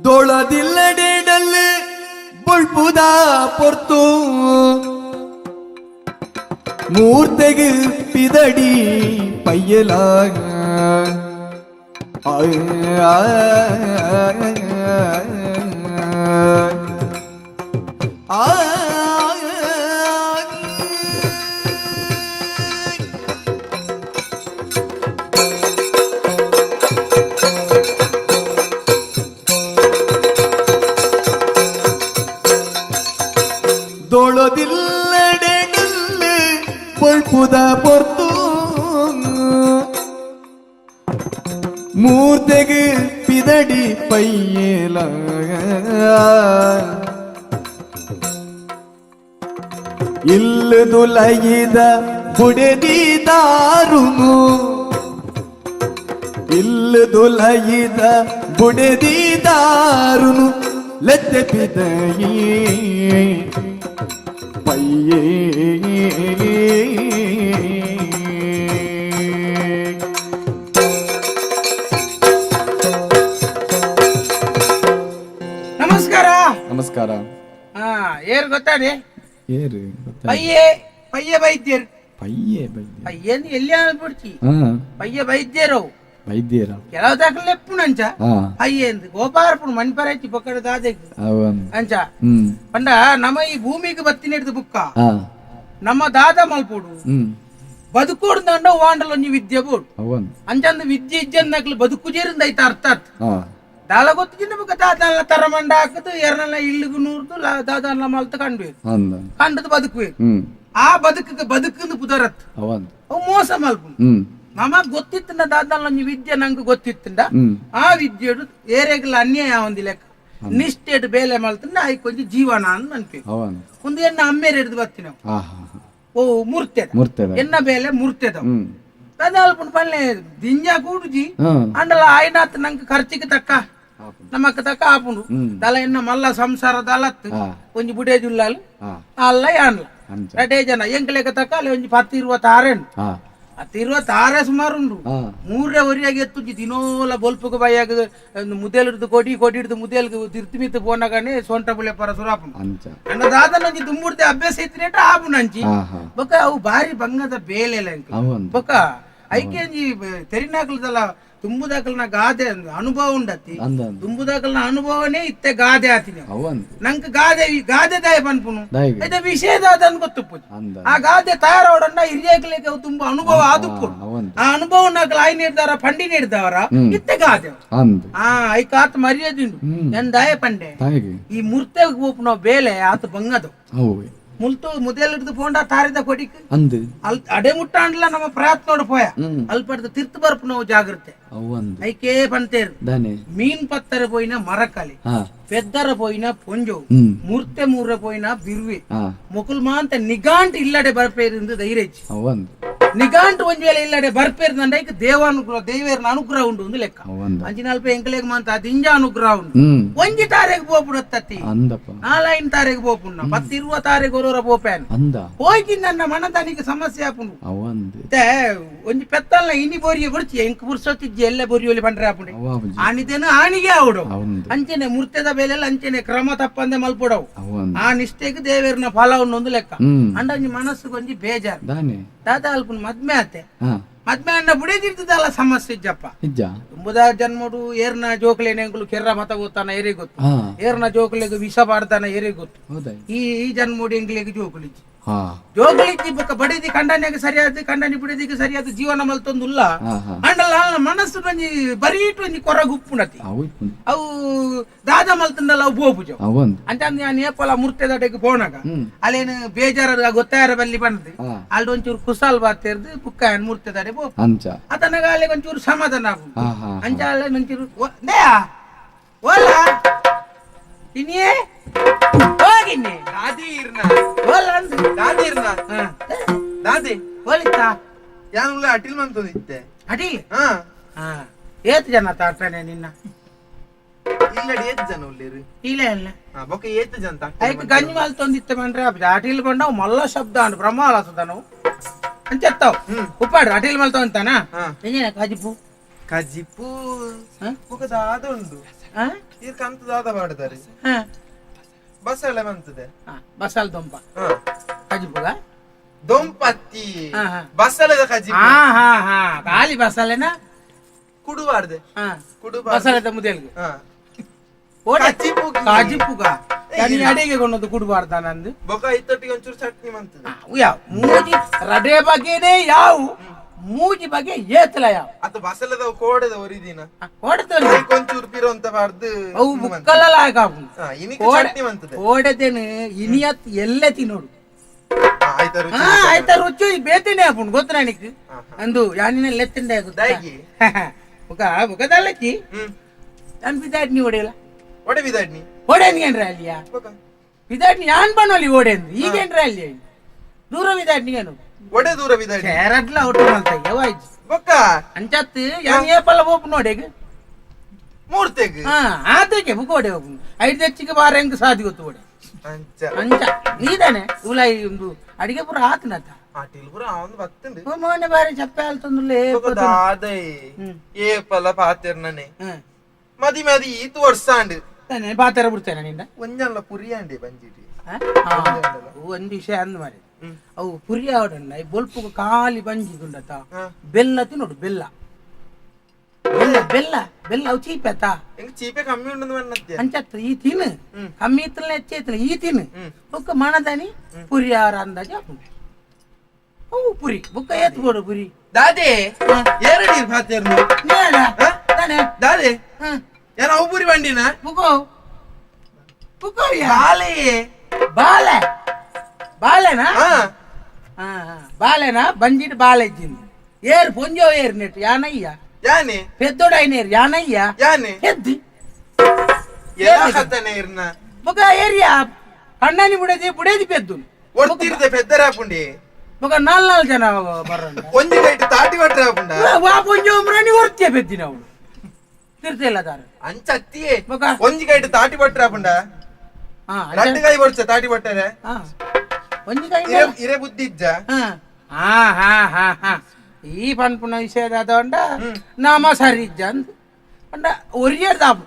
ದೊಳದಿಲ್ಲಡೆಡಲ್ ಬೊಳ್ಪುದ ಪೊರ್ತು ಮೂರ್ತೆಗ್ ಪಿದಡಿ ಪಯ್ಯಲ ಆ ದೊಳದಿಲ್ಲಡೆಡಲ್ ಬೊಳ್ಪುದ ಪೊರ್ತು ಮೂರ್ತೆಗ್ ಪಿದಡಿ ಪಯ್ಯಲ ಇಲ್ಲದುಲಯಿದ ಬುಡೆದಿದಾರುನು ಇಲ್ಲದುಲಯಿದ ಬುಡೆದಿದಾರುನು ಲೆತ್ತೆ ಪಿದಯಿ ಪಯ್ಯೇ. ನಮಸ್ಕಾರ. ನಮಸ್ಕಾರ. ಹಾ, ಏರ್ ಗೊತ್ತಾನೆ? ಏರು? ಪಯ್ಯೆ, ಪಯ್ಯ ವೈದ್ಯರು. ಪಯ್ಯೆ ಬೈದ್ಯ. ಪಯ್ಯನ್ ಎಲ್ಲಿ ಬಿಡ್ಚಿ. ಹಾ. ಪಯ್ಯ ವೈದ್ಯರು. ವೈದ್ಯರ. ಕೆಲವು ದಾಖಲೆ ಲೆಪ್ಪುನಂಚ. ಪಯ್ಯೆ ಅಂದ್ ಗೋಪಾರಪುಣ ಮಣ್ಪರಚಿ ಪೊಕ್ಕಡ ದಾದೆಗ್ ಅವನ್. ಅಂಚ. ಪಂಡ ನಮ್ಮ ಈ ಭೂಮಿಗೆ ಬತ್ತಿ ನೆಡ್ದು ಬುಕ್ಕ ನಮ್ಮ ದಾದ ಮಲ್ಪೋಡು. ಬದುಕೋಡು ದಂಡ ವಾಂಡಲ ಒಂಜಿ ವಿದ್ಯೆ ಬೋಡು. ಅವನ್. ಅಂಚಂದು ವಿದ್ಯೆ ಇಜ್ಜಂದಾಕ್ಲು ಬದುಕು ಜೇರಿಂದ ಐತ ಅರ್ಥ ಆತ್. ದಾಲ ಗೊತ್ತು ಜಿನ್ನ ಬುಕ್ಕ ದಾದಲ್ಲ ತರಮಂಡ ಹಾಕದು ಎರನೆಲ್ಲ ಇಲ್ಲಿಗೂ ನೂರ್ದು ದಾದಲ್ಲ ಮಲ್ತ ಕಂಡುವೆ. ಅಂದ. ಕಂಡದು ಬದುಕುವೆ. ಆ ಬದುಕಿಗೆ ಬದುಕಂದು ಪುದರತ್. ಅವನ್. ಅವು ಮೋಸ ಮಲ್ಪು. ನಮಗ್ ಗೊತ್ತಿತ್ತಂಡ ದಾದಲ್ಲ ಒಂಜಿ ವಿದ್ಯೆ ನಂಗೆ ಗೊತ್ತಿತ್ತಂಡ. ಆ ವಿದ್ಯೆಡು ಏರೆಗ್ಲ ಅನ್ಯಾಯ ಒಂದಿ ಲೆಕ್ಕ ನಿಷ್ಠೆಡ್ ಬೇಲೆ ಮಲ್ತಂಡ ಐಕೊಂಜಿ ಜೀವನ ಅಂತ ಅನ್ಪಿ. ಅವನ್. ಒಂದು ಎನ್ನ ಅಮ್ಮೇರ್ ಹಿಡಿದು ಬತ್ತಿ ನಾವು. ಹಾ ಹಾ. ಓ ಮೂರ್ತೆದ. ಮೂರ್ತೆದ. ಎನ್ನ ಬೇಲೆ ಮೂರ್ತೆದ. ಅದಾಲ್ಪುಂಡು ಪಲ್ಲೆ ದಿಂಜ ಕೂಡುಜಿ. ಅಂಡಲ ಆಯ್ನಾತ್ ನಂಗೆ ಖರ್ಚಿಗೆ ತಕ್ಕ ನಮಕ್ ತಕ್ಕ ಆಪುಂಡು. ದಲ ಎನ್ನ ಮಲ್ಲ ಸಂಸಾರ ದಲತ್. ಒಂಜಿ ಬುಡೇಜುಲ್ಲಾಲ್. ಅಲ್ಲ ಯಾನ್ಲ. ಅಂಚ. ರಡೇ ಜನ ಎಂಕ್ಲೆಕ ತಕ್ಕ ಅಲ್ಲಿ ಒಂಜಿ ಪತ್ತು ಇರುವ ತಾರೆನ್. ಹತ್ತು ಇರುವ ತಾರೆ ಸುಮಾರು ಉಂಡು. ಮೂರೇ ಒರಿಯಾಗಿ ಎತ್ತುಂಜಿ ದಿನೋಲ ಬೊಲ್ಪುಗು ಬೈಯಾಗ ಮುದೇಲಿಡ್ದು ಕೊಡಿ ಕೊಡಿ ಹಿಡ್ದು ಮುದೇಲ್ಗೆ ತಿರ್ತಿ ಮಿತ್ತು ಪೋನಗನೆ ಸೊಂಟ ಬುಳೆ ಪರ ಸುರಾಪುಂಡು. ಅಂಚ. ಅಂಡ ದಾದನೊಂಜಿ ದುಂಬುಡ್ದೆ ಅಭ್ಯಾಸ ಇತ್ತಿನೇಟ ಆಪುನಂಚಿ. ಹಾ ಹಾ. ಬೊಕ ಅವು ಬಾರಿ ಬಂಗದ ಬೇಲೆ ಎಂಕ್. ಅವನ್. ಬೊಕ ಐಕೆ ಒಂಜಿ ತೆರಿನಾಕಲ್ದಲ್ಲ ತುಂಬುದಾಕಲ್ನ ಗಾದೆ ಅನುಭವ ಉಂಡತಿ. ಅಂದ. ತುಂಬುದಾಕಲ್ನ ಅನುಭವನೇ ಇತ್ತೆ ಗಾದೆ ಆತಿನ. ಅವನ್. ನಂಕ್ ಗಾದೆ ಗಾದೆ ದಾಯ ಪನ್ಪುನು. ದಾಯಿಗೆ? ಐತ ವಿಷಯದಾದನ್ ಗೊತ್ತುಪ್ಪು. ಅಂದ. ಆ ಗಾದೆ ತಯಾರಾವಡನ್ನ ಹಿರಿಯಕಲಿಗೆ ತುಂಬಾ ಅನುಭವ ಆದುಪ್ಪು. ಅವನ್. ಆ ಅನುಭವ ನಾಕಲ್ ಆಯ್ ನೀಡ್ದಾರ ಪಂಡಿ ನೀಡ್ದವರ ಇತ್ತೆ ಗಾದೆ. ಅಂದ. ಆ ಐಕಾತ್ ಮರ್ಯಾದಿಂಡು ಎಂದಾಯ ಪಂಡೆ. ತಾಯಿಗೆ. ಈ ಮುರ್ತೆ ಗೋಪುನ ಬೇಲೆ ಆತ ಬಂಗದು. ಅವು. ಮುಲ್ತು ಮುದೇಲಿಡ್ದು ಪೋಂಡ ತಾರಿದ ಕೊಡಿಕ್. ಅಂದ್. ಅಲ್ ಅಡೆ ಮುಟ್ಟಾಂಡ್ಲ ನಮ್ಮ ಪ್ರಯತ್ನ ನೋಡು ಪೋಯ. ಅಲ್ಪಡ್ದು ತಿರ್ತು ಬರ್ಪು ನಾವು ಜಾಗ್ರತೆ. ಅವಂದ್. ಐಕೇ ಪಂತೇರು. ದಾನೆ? ಮೀನ್ ಪತ್ತರ ಪೋಯಿನ ಮರಕಲಿ. ಪೆದ್ದರ ಪೋಯಿನ ಪೊಂಜೋ. ಮೂರ್ತೆ ಮೂರ ಪೋಯಿನ ಬಿರ್ವೆ. ಮೊಕುಲ್ ಮಾಂತ ನಿಗಾಂಟ್ ಇಲ್ಲಡೆ ಬರ್ಪೇರಿಂದ ಧೈರ್ಯ. ಅವಂದ್. ನಿಗಾಂಟ್ ಒಂಜ್ ವೇಳೆ ಇಲ್ಲಡೆ ಬರ್ಪೇರ್ ಐಕ್ ದೇವಾನುಗ್ರಹ ದೇವೇರ್ನ ಅನುಗ್ರಹ ಉಂಡು ಒಂದು ಲೆಕ್ಕ. ಅವಂದ. ಅಂಚಿನಲ್ಪ ಎಂಕಲೆಗ್ ಮಾಂತ ದಿಂಜ ಅನುಗ್ರಹ ಉಂಡು. ಒಂಜಿ ತಾರೆಗ್ ಪೋಪುಡತ್ತತಿ. ಅಂದಪ್ಪ. ನಾಲೈನ್ ತಾರೆಗ್ ಪೋಪುಂಡ ಪತ್ತು ಇರುವ ತಾರೆಗ್ ಒರೋರ ಪೋಪೇನ್. ಅಂದ. ಹೋಯ್ಕಿ ನನ್ನ ಮನದನಿಗೆ ಸಮಸ್ಯೆ ಆಪುಂಡು. ಅವಂದ್. ಇತ್ತೆ ಒಂಜಿ ಪೆತ್ತಲ್ನ ಇನಿ ಬೋರಿಯ ಬುಡ್ಚಿ ಎಂಕ್ ಪುರ್ಸೊತ್ತಿಜ್ಜಿ ಎಲ್ಲ ಬೊರಿಯೊಲಿ ಪಂಡ್ರೆ ಆಪುಂಡೆ. ಅವಾಬುಜಿ. ಆನಿದೇನು ಆನಿಗೆ ಆವಡು. ಅವಂದ್. ಅಂಚೆನೆ ಮುರ್ತೆದ ಬೇಲೆಲ್ಲ ಅಂಚೆನೆ ಕ್ರಮ ತಪ್ಪಂದೆ ಮಲ್ಪೊಡವು. ಅವಂದ್. ಆ ನಿಷ್ಠೆಗೆ ದೇವೇರ್ನ ಫಲ ಉಂಡು ಒಂದು ಲೆಕ್ಕ. ಅಂಡ ಒಂಜಿ ಮನಸ್ಸುಗೆ ಒಂಜಿ ಬೇಜಾರ್. ದಾನೆ? ದಾದ ಅಲ್ಪುನ ಮದ್ಮೆ ಆತೆ. ಮದ್ಮೆ ಅಣ್ಣ ಬುಡೇದಿರ್ತದಲ್ಲ ಸಮಸ್ಯೆ ಇಜ್ಜಪ್ಪ. ಇಜ್ಜ. ತುಂಬುದ ಜನ್ಮಡು ಏರ್ನ ಜೋಕ್ಲೇನೆ ಎಂಕುಲು ಕೆರ್ರ ಮತ ಗೊತ್ತಾನ ಏರಿಗೆ ಗೊತ್ತು. ಏರ್ನ ಜೋಕ್ಲೆಗ್ ವಿಷ ಪಾಡ್ತಾನ ಏರಿಗೆ ಗೊತ್ತು. ಹೌದಾ? ಈ ಈ ಜನ್ಮೋಡಿ ಎಂಕ್ಲೆಗ್ ಜೋಕುಲಿಜ್ಜಿ. ಜೋಕುಲಿಜ್ಜಿ ಬೊಕ್ಕ ಬಡಿದಿ ಕಂಡನಿಗೆ ಸರಿಯಾದ ಕಂಡನಿ ಬುಡದಿಗೆ ಸರಿಯಾದ ಜೀವನ ಮಲ್ತೊಂದುಲ್ಲ. ಹಾ ಹಾ. ಅಂಡಲ ಅಲ್ನ ಮನಸ್ಸು ಒಂಜಿ ಬರೀಟು ಒಂಜಿ ಕೊರಗುಪ್ಪುನತಿ. ಅವು ಇಪ್ಪುಂಡು. ಅವು ದಾದ ಮಲ್ತಂದಲ್ಲ ಅವು ಪೋಪುಜ. ಅವಂದ್. ಅಂತ ನಾನು ಏಪಲ ಮುರ್ತೆದಡೆಗೆ ಪೋನಾಗ ಅಲ್ಲೇನು ಬೇಜಾರ ಗೊತ್ತಾರ ಬಲ್ಲಿ ಬಂದದ್ದು. ಅಲ್ಲಿ ಒಂಚೂರು ಕುಸಾಲ್ ಬಾತೇರ್ದು ಬುಕ್ಕ ಮುರ್ತೆದಡೆ ಪೋಪು. ಅಂಚ. ಆತನಗ ಅಲ್ಲಿ ಒಂಚೂರು ಸಮಾಧಾನ ಆಪುಂಡು. ಹಾ ಹಾ. ಅಂಚ ಅಲ್ಲೇ ಒಂಚೂರು ನೇಯ ಓಲ ಇನ್ನೇ ಹೋಗಿನ್ನಿ. ದಾದಿ ಇರ್ನ. ಓಲ ಅಂದು. ದಾದಿ ಇರ್ನ. ದಾದಿ. ಓಲಿತ್ತ. ಯಾನುಲ್ಲ ಅಟಿಲ್ ಮಂತೊಂದಿತ್ತೆ. ಅಡಿಲ್. ಹಾ. ಹಾ ಏತ್ ಜನ ತಾಟಾನೆ ನಿನ್ನ? ಇಲ್ಲಡಿ ಏತ್ ಜನ ಉಲ್ಲೇರು? ಇಲ್ಲ ಇಲ್ಲ. ಹಾ ಬೊಕ್ಕ ಏತ್ ಜನ ತಾಕ್ತಾರೆ? ಐಕ್ ಗಂಜಿ ಮಾಲ್ ತೊಂದಿತ್ತೆ ಬಂದ್ರೆ ಅಟಿಲ್ ಬಂಡವು ಮಲ್ಲ ಶಬ್ದ ಅಂಡ್ ಬ್ರಹ್ಮಾಲ ನಾವು ಅಂಚೆತ್ತಾವ್. ಉಪ್ಪಾಡ್ರಿ ಅಟಿಲ್ ಮಲ್ ತೊಂತಾನ. ಹಾ. ಎಂಜನ ಕಾಜಿಪು? ಕಜಿಪು. ಹಾ? ಬೊಕ್ಕ ದಾದ ಉಂಡು. ಈರ್ ಕಂತ ದಾದ ಪಾಡ್ದಾರೆ. ಬಸಳೆ ಮಂತದೆ. ಬಸಲ್ ದೊಂಪ. ಕಜಿಪುಗ. ದೊಂಪತ್ತಿ. ಹಾ, ಹಾ. ಬಸಳೆದ ಕಜಿ. ಹಾ ಹಾ ಹಾ, ಖಾಲಿ ಬಸಲೆನಾ? ಕುಡುಬಾರ್ದೆ. ಕುಡುಬಾರ್ದೆ. ಬಸಳೆದ ಮುದೆಲ್ಗೆ. ಕಜಿಪುಗ್. ಕಾಜಿಪುಗ ನೀ ಅಡಿಗೆ ಕೊಂಡದ್ದು ಕುಡಬಾರ್ದ ನಂದು. ಬೊಕ ಇತ್ತೊಟ್ಟಿಗೆ ಒಂಚೂರು ಚಟ್ನಿ ಮಂತದೆ. ಯಾವ ಮೂಜಿ ರಡೆ ಬಗೆನೇ, ಯಾವು ಮೂಜಿ ಬಗೆ ಏತಲ ಯಾವ. ಅತ್ತ ಬಸಳೆದ ಕೋಡೆದ ಒರಿದಿನ. ಕೋಡತೋರಿ. ಒಂಚೂರು ಪಿರೋಂತ ಬಾರ್ದು. ಅವು ಬುಕ್ಕಲ್ಲ ಲಾಯಕ. ಇನಿಕ್ ಚಟ್ನಿ ಮಂತದೆ. ಕೋಡೆದೇನು ಇನಿಯತ್ ಎಲ್ಲೆ ತಿನ್ನೋಡು. ಆಯ್ತಾ ರುಚಿ. ಆಯ್ತಾ ರುಚಿ ಬೇತೇನೆ ಆಪುಂಡು ಗೊತ್ತ ನನಗೆ. ಅಂದು ಯಾನಿನ ಲೆತ್ತಿಂಡ. ದಾಗಿ. ಬುಕ ಬುಕದಲ್ಲಕ್ಕಿ. ನಾನು ಬಿದಾಡ್ನಿ ಹೊಡೆಯಲ್ಲ. ಒಡೆ ಬಿದಾಡ್ನಿ. ಹೊಡೆನ್ಗೇನ್ರ ಅಲ್ಲಿಯ? ಬೊಕ. ಬಿದಾಡ್ನಿ ಯಾನ್ ಬಣ್ಣಲ್ಲಿ ಓಡೆಂದು ಈಗೇನ್ರ ಅಲ್ಲಿ ದೂರ ಬಿದಾಡ್ನಿಗೇನು? ಒಡೆ ದೂರ ಬಿದಾಡ್ನಿ. ಸೇರಡ್ಲ ಒಟ್ಟು ಮಲ್ತ ಯಾವಾಯ್ತು. ಬೊಕ್ಕ. ಅಂಚತ್ ಯಾನ್ ಏಪಲ್ಲ ಹೋಪು ನೋಡೆಗ್. ಮೂರ್ತೆಗ್. ಹಾ, ಆತಕ್ಕೆ ಬುಕ್ ಓಡೆ ಹೋಪು ಐದು ಹೆಚ್ಚಿಗೆ ಬಾರ ಹೆಂಗ್ ಸಾಧಿ ಗೊತ್ತು ಓಡೆ. ಅಂಚ. ಅಂಚ ನೀದಾನೆ ಉಲಾಯಿ ಒಂದು ಅಡಿಗೆ ಪೂರ ಆತನತ್ತ. ಅಟಿಲ್ ಪೂರ ಅವನು ಬತ್ತುಂಡು. ಮೋನೆ ಬಾರಿ ಚಪ್ಪೆ ಆಲ್ತಂದುಲೇ. ಬೊಕ ದಾದೈ ಏಪಲ ಪಾತೆರ್ನನೆ. ಮದಿ ಮದಿ ಈತು ವರ್ಷಾಂಡ್. ತಾನೆ ಪಾತೆರ ಬಿಡ್ತೇನೆ ನಿಂದ. ಒಂಜಲ್ಲ ಪುರಿಯಾಂಡೆ ಬಂಜಿಟಿ. ಒಂದು ವಿಷಯ ಅಂದ್ ಮಾರೆ, ಅವು ಪುರಿ ಆವಡಣ್ಣ ಈ ಬೊಲ್ಪುಗು ಖಾಲಿ ಬಂಜಿದುಂಡತ. ಬೆಲ್ಲ ತಿನ್ನೋಡು, ಬೆಲ್ಲ ಬೆಲ್ಲ ಬೆಲ್ಲ ಬೆಲ್ಲ ಅವು ಚೀಪೆ ಆತ. ಎಂಕ್ ಚೀಪೆ ಕಮ್ಮಿ ಉಂಡು ಮನ್ನತ್ಯ. ಅಂಚತ್ ಈ ತಿನ್ನು ಕಮ್ಮಿ ಇತ್ತಲ್ಲ ಹೆಚ್ಚು ಈ ತಿನ್ನು ಬೊಕ್ಕ ಮಣದನಿ ಪುರಿ ಆರ ಅಂದಾಜು ಆಪುಂಡು. ಅವು ಪುರಿ ಬೊಕ್ಕ ಏತ್ ಬೋಡು ಪುರಿ. ದಾದೆ ಏರಡೀರ್ ಪಾತೆರ್ನು. ನೇಡ ತಾನೆ. ದಾದೆ ಯಾನ ಅವು ಪುರಿ ಬಂಡಿನ. ಬುಕೋ ಬುಕೋ ಯಾ. ಬಾಲೆ. ಬಾಲೆ ಬಾಲೆನಾ? ಹಾ. ಬಾಲೆನಾ ಬಂಜಿಟ್ ಬಾಲೆ ಇಜ್ಜಿಂದು ಏರ್ ಪೊಂಜೋ ಏರ್ ನೆಟ್ ಯಾನಯ್ಯ. ಯಾನೆ. ಪೆದ್ದೊಡ ಐನೇರ್ ಯಾನಯ್ಯ. ಯಾನೆ. ಎದ್ದಿ. ಎಲ್ಲ ಕತ್ತನೆ ಇರ್ನ. ಬೊಕ ಏರಿಯಾ ಕಣ್ಣನಿ ಬುಡೇದಿ ಬುಡೇದಿ ಪೆದ್ದು. ಒಡ್ತಿರ್ದೆ ಪೆದ್ದರ ಆಪುಂಡಿ. ಬೊಕ ನಾಲ್ ನಾಲ್ ಜನ ಬರಂಡ. ಒಂಜಿ ಕೈಟ್ ತಾಟಿ ಬಟ್ರೆ ಆಪುಂಡ. ವಾ ಪೊಂಜೋ ಉಮ್ರಾಣಿ ಒರ್ತಿಯ ಪೆದ್ದಿನ ಅವಳು ತಿರ್ತಿಲ್ಲ ದಾರ. ಅಂಚ ಅತ್ತಿಯೇ. ಬೊಕ ಒಂಜಿ ಕೈಟ್ ತಾಟಿ ಬಟ್ರೆ ಆಪುಂಡ. ರಡ್ಡು ಕೈ ಬಡ್ಚ ತಾಟಿ ಬಟ್ಟರೆ. ಒಂಜಿ ಕೈ. ಇರೆ ಇರೆ ಬುದ್ಧಿ ಇಜ್ಜ. ಹಾ ಹಾ ಹಾ ಹಾ, ಈ ಪನ್ಪುನ ವಿಷಯ ಅದ ನಾಮ ಸರಿ ಇಜ್ಜ ಅಂದ್ ಪಂಡ ಒರಿಯರ್ ದಾಪು.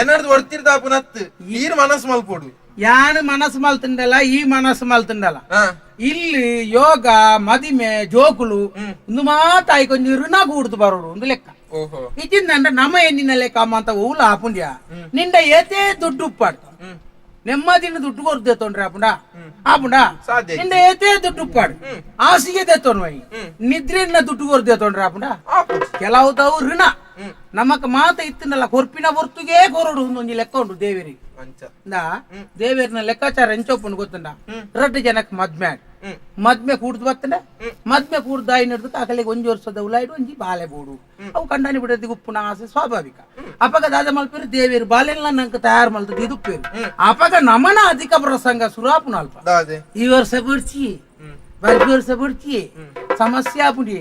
ಏನಾರ್ದು ಒಡ್ತಿರ್ದ ಆಪುನತ್ತು ಈರ್ ಮನಸ್ಸು ಮಲ್ಪೋಡು. ಯಾನ್ ಮನಸ್ಸು ಮಲ್ತುಂಡಲ್ಲ, ಈ ಮನಸ್ಸು ಮಲ್ತುಂಡಲ್ಲ. ಇಲ್ಲಿ ಯೋಗ ಮದಿಮೆ ಜೋಕುಲು ಒಂದು ಮಾತಾಯಿ ಕೊಂಚ ಋಣ ಕೂಡ್ದು ಬರೋಡು ಒಂದು ಲೆಕ್ಕ. ಇಚ್ಚಿಂದಂಡ ನಮ್ಮ ಎಣ್ಣಿನ ಲೆಕ್ಕ ಅಮ್ಮ ಅಂತ ಓಲ ಆಪುಂಡ್ಯ ನಿಂಡ ಏತೇ ದುಡ್ಡು ಉಪ್ಪಾಡ್ತ ನೆಮ್ಮದಿನ ದುಡ್ಡು ಕೊರ್ದೆ ತೊಂಡ್ರೆ ಆಪುಂಡ ಆಪುಂಡ. ಸಾಧ್ಯ ನಿಂಡ ಏತೇ ದುಡ್ಡು ಉಪ್ಪಾಡು ಆಸಿಗೆ ದೇತೊನ್ವೈ ನಿದ್ರೆನ ದುಡ್ಡು ಕೊರ್ದೆ ತೊಂಡ್ರೆ ಆಪುಂಡ. ಕೆಲವು ತಾವು ಋಣ ನಮಕ್ ಮಾತ ಇತ್ತಿನಲ್ಲ ಕೊರ್ಪಿನ ಹೊರ್ತುಗೆ ಕೊರಡು ಒಂದೊಂಜಿ ಲೆಕ್ಕ ಉಂಟು ದೇವರಿಗೆ. ಇಂದ ದೇವೇರ್ನ ಲೆಕ್ಕಾಚಾರ ಎಂಚೊಪ್ಪುಂಡು ಗೊತ್ತುಂಡ? ರಡ್ಡು ಜನಕ್ಕೆ ಮದ್ಮೆ ಆಡ್ ಮದ್ಮೆ ಕೂಡ್ದು ಬತ್ತಂಡ ಮದ್ಮೆ ಕೂಡ್ದು ಆಯ್ನಡ್ದು ಅಕಲಿಗೆ ಒಂಜಿ ವರ್ಷದ ಉಲಾಯ್ಡು ಒಂಜಿ ಬಾಲೆ ಬೋಡು ಅವು ಕಂಡಾನಿ ಬಿಡದಿಗೆ ಉಪ್ಪುನ ಆಸೆ ಸ್ವಾಭಾವಿಕ. ಅಪಗ ದಾದ ಮಲ್ಪೇರು ದೇವೇರು ಬಾಲೆಲ್ಲ ನಂಗೆ ತಯಾರು ಮಲ್ತದ್ದು ಇದುಪ್ಪೇರು. ಅಪಗ ನಮನ ಅಧಿಕ ಪ್ರಸಂಗ ಸುರಾಪುನ ಅಲ್ಪ. ದಾದೆ. ಈ ವರ್ಷ ಬಿಡ್ಚಿ ಬರ್ಬಿ ವರ್ಷ ಬಿಡ್ಚಿ ಸಮಸ್ಯೆ ಆಪುಂಡಿ.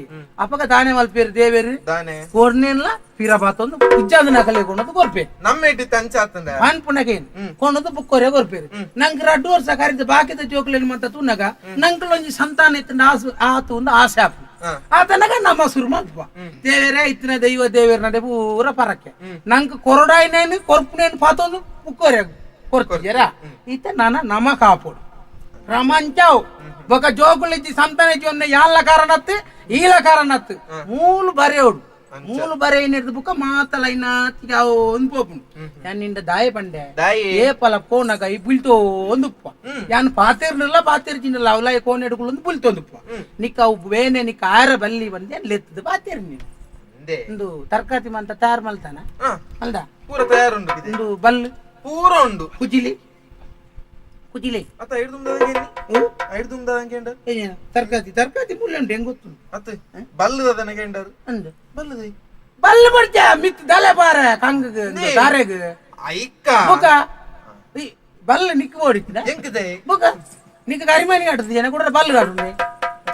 ಅಪಗ ದಾನೆ ಮಲ್ಪೇರು ದೇವೇರು ದಾನೆ. ಕೋರ್ನೇನ್ಲ ಪಿರಬಾತೊಂದು ಉಜ್ಜಾದ ನಕಲೆ ಕೊನದು ಕೊರ್ಪೆ. ನಮ್ಮ ಇಟ್ಟು ತಂಚಾತಂಡ. ಪನ್ಪುನಗೇನು ಕೊನದು ಬುಕ್ಕೊರೆ ಕೊರ್ಪೇರು. ನಂಗೆ ರಡ್ಡು ವರ್ಷ ಕರಿದ ಬಾಕಿದ ಜೋಕ್ಲೇನು ಮಂತ ತೂನಗ ನಂಗೆ ಒಂಜಿ ಸಂತಾನ ಇತ್ತು ಆಸು ಆತು ಒಂದು ಆಸೆ ಆಪು. ಆತನಗ ನಮ್ಮ ಸುರು ಮಲ್ಪ ದೇವೇರೇ ಇತ್ತಿನ ದೈವ ದೇವೇರ ನಡೆ ಪೂರ ಪರಕ್ಕೆ ನಂಗೆ ಕೊರಡಾಯ್ನೇನು ಕೊರ್ಪುನೇನು ಪಾತೊಂದು ಬುಕ್ಕೊರೆ ಕೊರ್ತಿದ್ದೀರಾ ಈತ ನಾನ ನಮ ಕಾಪೋಡು ರಮಂಚಾವ್ ಬೊಕ ಜೋಕುಲಿಜ್ಜಿ ಸಂತಾನ ಇಜ್ಜಿ ಯಾಲ್ಲ ಕಾರಣತ್ತು ಈಲ ಕಾರಣತ್ತು ಮೂಲು ಬರೆಯೋಡು ಮೂಲು ಬರೆ ಹಿಡ್ದು ಬುಕ್ಕ ಮಾತಲ ಇನ್ನ ಒಂದು ಪೋಪುಂಡು. ಯಾನ್ ನಿಂಡ ದಾಯ ಪಂಡೆ. ದಾಯಿ. ಏ ಪಲ ಕೋನಗ ಈ ಬುಲ್ತೋ ಒಂದು ಉಪ್ಪ ಯಾನ್ ಪಾತೇರ್ನಿಲ್ಲ ಪಾತೇರ್ಜಿನಿಲ್ಲ ಅವಲ ಕೋನ ಹಿಡ್ಕೊಳ್ಳೊಂದು ಬುಲ್ತೊಂದುಪ್ಪ ನಿಕ್ಕ ಅವು ಬೇನೆ ನಿಕ್ಕ ಆರ ಬಲ್ಲಿ ಬಂದೆ ಲೆತ್ತದು ಪಾತೇರ್ ನೀನು. ಅಂದೆ. ಒಂದು ತರಕಾತಿ ಮಂತ ತಯಾರು ಮಲ್ತಾನ. ಅಲ್ದ. ಪೂರ ತಯಾರುಂಡು ಇದೆ. ಒಂದು ಬಲ್ಲು ಪೂರ ಉಂಡು. ಕುಜಿಲಿ ಕುಜಿಲಿ. ಅತ್ತ ಐದು ದುಮ್ದಾದಂಗೆ ಐದು ದುಮ್ದಾದಂಗೆ. ಏ, ತರಕಾತಿ ತರಕಾತಿ ಮುಳ್ಳೆ ಉಂಟು ಹೆಂಗ್ ಗೊತ್ತು. ಅತ್ತ ಬಲ್ಲದ ಕೆಂಡರು. ಅಂದು ಬಲ್ಲದೆ. ಬಲ್ಲು ಬಡ್ಚ ಮಿತ್ ದಲೆ ಬಾರ ಕಂಗ್ ದಾರೆಗ್. ಐಕ್ಕ. ಬೊಕ ಈ ಬಲ್ಲು ನಿಕ್ ಓಡಿತ್ತಿನ. ಎಂಕದೆ. ಬೊಕ ನಿಕ್ ಕರಿಮಾನಿ ಕಟ್ಟುದು ಜನ ಕೂಡ ಬಲ್ಲು ಕಟ್ಟುಂಡೆ.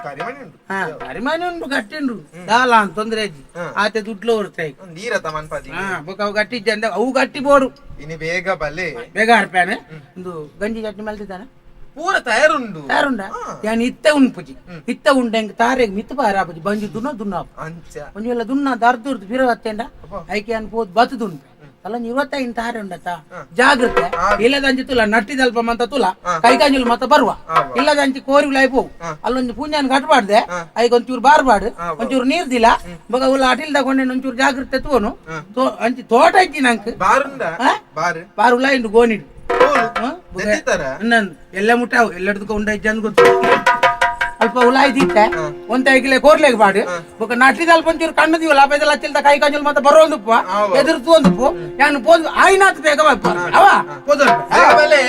ಕರಿಮಣಿ ಉಂಡು. ಹಾ ಕರಿಮಾನಿ ಉಂಡು ಕಟ್ಟಿಂಡು ದಾಲ ಅಂತ ತೊಂದ್ರೆ ಅಜ್ಜಿ ಆತೆ ದುಡ್ಲು ಹೊರ್ತಾಯಿ. ನೀರತ ಮನ್ಪಾದಿ. ಹಾ ಬೊಕ ಅವು ಗಟ್ಟಿ ಅವು ಗಟ್ಟಿ ಬೋಡು. ಇನಿ ಬೇಗ ಬಲ್ಲೆ. ಬೇಗ ಅರ್ಪಾನೆ ಒಂದು ಗಂಜಿ ಚಟ್ನಿ ಮಲ್ತಿದ್ದಾನೆ. ಪೂರ ತಯಾರುಂಡು. ತಯಾರುಂಡ ಯಾನ್ ಇತ್ತೆ ಉಣ್ಪುಜಿ ಇತ್ತೆ ಉಂಡೆ ತಾರೆಗ್ ಮಿತ್ತು ಪಾರಾಪುಜಿ ಬಂಜಿ ದುನ್ನ ದುನ್ನ ಅಂಚ. ಒಂಜಿ ವೇಳೆ ದುನ್ನ ದರ್ದುರ್ದು ಪಿರ ಬತ್ತೇಂಡ ಐಕೆ ಅನ್ ಪೋದು ಬತ್ತು ದುನ್ಪೆ ಅಲ್ಲೊಂದು 25 ತಾರೆ ಉಂಡತ್ತ, ಜಾಗ್ರತೆ. ಇಲ್ಲದಂಚಿ ತುಲ ನಟ್ಟಿದಲ್ಪ ಮಂತ ತುಲ ಕೈಕಾಂಜುಲು ಮತ್ತ ಬರುವ. ಇಲ್ಲದಂಚಿ ಕೋರಿ ಉಲಾಯಿ ಪೋವು. ಅಲ್ಲೊಂದು ಪೂಂಜಾನ್ ಕಟ್ಬಾರ್ದೆ, ಐಕ್ ಒಂಚೂರು ಬಾರ್ಬಾಡು, ಒಂಚೂರು ನೀರ್ ದಿಲ. ಬೊಕ ಉಲ್ಲ ಅಟಿಲ್ ತಗೊಂಡೆ ಒಂಚೂರು ಜಾಗ್ರತೆ ತೂನು. ಅಂಚಿ ತೋಟ ಇಜ್ಜಿ ನಂಕ್. ಬಾರುಂಡ? ಆ? ಬಾರು. ಬಾರ್ ಉಲಾಯಿ ಉಂಡು ಗೋನಿಡು. ಓಲು? ಹ? ದೆತ್ತಿತ್ತಾರ? ನನ್ ಎಲ್ಲ ಮುಟ್ಟಾವು ಎಲ್ಲೆಡ್ದಕ್ಕ ಉಂಡ ಇಜ್ಜಿ ಅಂದ್ ಗೊತ್ತು. ಅಲ್ಪ ಉಲಾಯಿ ದೀತೆ ಒಂತ ಐಕಿಲೆ ಕೋರ್ಲೆಗ್ ಬಾಡು. ಬೊಕ ನಟ್ಟಿದ ಅಲ್ಪ ಒಂಚೂರು ಕಣ್ಣು ದೀವಲ್ಲ. ಅಪೈದಲ್ಲ ಅಚ್ಚಿಲ್ದ ಕೈ ಕಾಂಜುಲು ಮತ್ತೆ ಬರೋಂದುಪ್ಪ, ಎದುರು ತೂಂದುಪ್ಪು. ಯಾನು ಪೋದು ಆಯ್ನಾತ್ ಬೇಗ ಬಾಪ ಅವ ಪೋದು. ಬೇಗ ಬಲೆ.